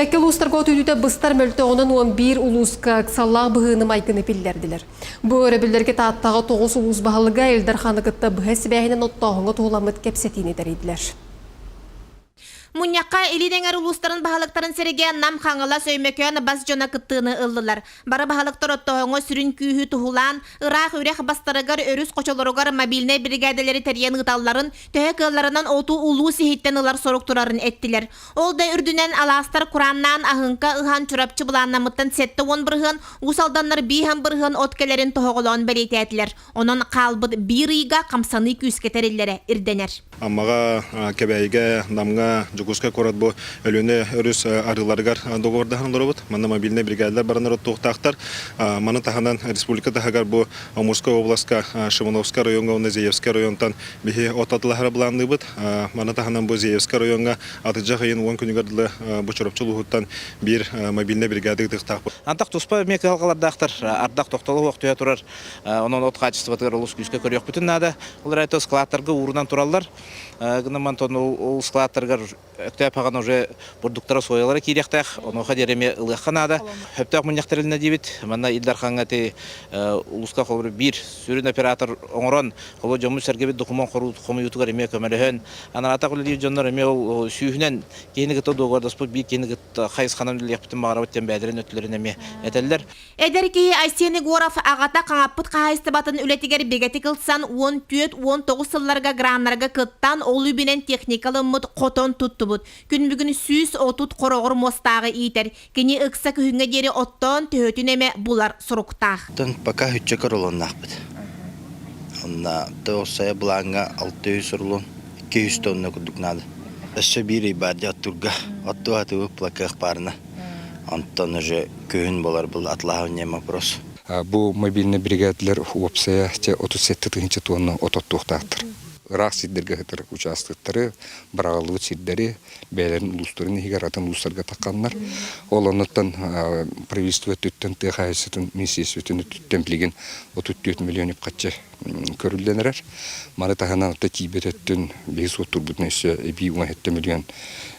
Кэккэ улуустарга от үүнүүтэ быстар мөлтөҕүнэн 11 улууска ыксаллаах быһыыны-майгыны биллэрдилэр. Бу өрөбүллэргэ Тааттаҕа тоҕус улуус баһылыга Ил Дарханы кытта быһа сибээһинэн оттооһуҥҥа туһуламмыт кэпсэтиини тэрийдилэр. Мунньахха Илин эҥэр улуустарын баһылыктарын сиригэ Нам, Хаҥалас, Өймөкөөн бас дьоно кыттыыны ыллылар. Бары баһылыктар оттооһуҥҥа сүрүн күүһү туһулаан, ыраах үрэх бастарыгар, өрүс хочолоругар мобильнай биригээдэлэри тэрийэн ыыталларын, төһө кыалларынан оту улуус иһиттэн ылар сорук турарын эттилэр. Ол да үрдүнэн алаастар курааннаан аһыҥка ыһан Чурапчы былааннаммыттан 70%, Уус Алданнар 5% от кэлэрин тоһоҕолоон бэлиэтээтилэр. Онон хаалбыт биир ыйга хамсаныы күүскэ тэриллэрэ ирдэнэр. Аммаҕа, Кэбээйигэ, Намҥа, Дьокуускай куорат бу Өлүөнэ өрүс арыыларыгар договордаһан олоробут. Манна мобильнай бригадалар баранар оттуохтаахтар. Маны таһынан республика таһыгар бу Амурскай областка, Шимановскай райоҥҥа уонна Зеевскай районтан биһи от атылаһара былаанныыбыт. Маны таһынан бу Зеевскай райоҥҥа атырдьах ыйын 10 күнүгэр дылы бу Чурапчы улууһуттан биир мобильнай бригада ыытыахтаахпыт. Антах туспа эмиэ кыһалҕалардаахтар. Ардах тохтоло суох түһэ турар. Онон от хаачыстыбатыгар олус күүскэ көрүөхпүтүн наада. Ол эрээри складтарга уурунан тураллар. Гынан мантан ол складтарыгар Өктөөп хаҕан уже бурдуктара соялара киириэхтээх, онуоха диэри эмиэ ылыахха наада. Сөптөөх мунньах тэрилиннэ диибит. Манна Ил Дархаҥҥа ити улууска холобур биир сүрүн оператор оҥорон, холобур дьоммут-сэргэбит докумуон хомуйуутугар эмиэ көмөлөһөн, анараатах үлэлиир дьоннор эмиэ ол сүүһүнэн киһини кытта дуогабардаспыт биир киһини кытта хайысханан үлэлиэхпитин баҕарабыт диэн бэйэлэрин өттүлэрин эмиэ этэллэр. Эдэр киһи Айсен Егоров аҕата Хаҥаппыт хаһаайыстыбатын үлэтигэр бигэтик ылсан 14-19 сылларга граннарга кыттан, ол үбүнэн техника ылыммыт, хотон туттубут. Күн бүгүн 130 хороҕор муостааҕы иитэр. Кини ыкса күһүҥҥэ диэри оттоон төһөтүн эмэ булар соруктаах. Оттон пока үччэ рулоннаахпыт. Онно тоҕус былааҥҥа 600 рулон, 200 тонна курдук наада. Өссө биир ый баар дии оттуурга. Оттуу атыбыт плакыах баарына. Онтон уже күһүн болар был атлаһа вопрос. Бу мобильный бригадалар уопсайа 37 тыһыынча тонна от оттуохтаахтар. Ыраах сирдэргэ сытар участоктары, быраҕыллыбыт сирдэри бэйэлэрин улуустарын иһигэр атын улуустарга тахханнар. Ол оннуттан правительство өттүттэн тыа хаһаайыстыбатын министерствотын өттүттэн билигин 34 миллион үп-харчы көрүллэн эрэр. Маны таһынан оттон тиийбэт өттүн биһи суоттуурбутун өссө эбии 17 миллион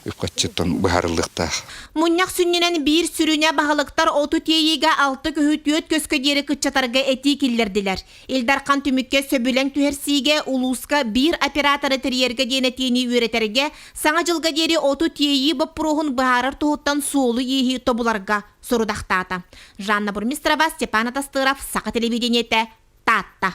үп-харчыттан быһаарыллыахтаах. Мунньах сүнньүнэн биир сүрүнэ баһылыктар оту тиэйиигэ алта көһү түөрт көскө диэри кыччатарга этии киллэрдилэр. Ил Дархан түмүккэ сөбүлэҥ түһэрсиигэ улууска биир операторы тэрийэргэ диэн этиини үөрэтэргэ, Саҥа дьылга диэри оту тиэйии боппуруоһун быһаарар туһуттан суолу-ииһи тобуларга сорудахтаата. Жанна Бурмистрова, Степан Атастыров, Саха телевидениетэ, Таатта.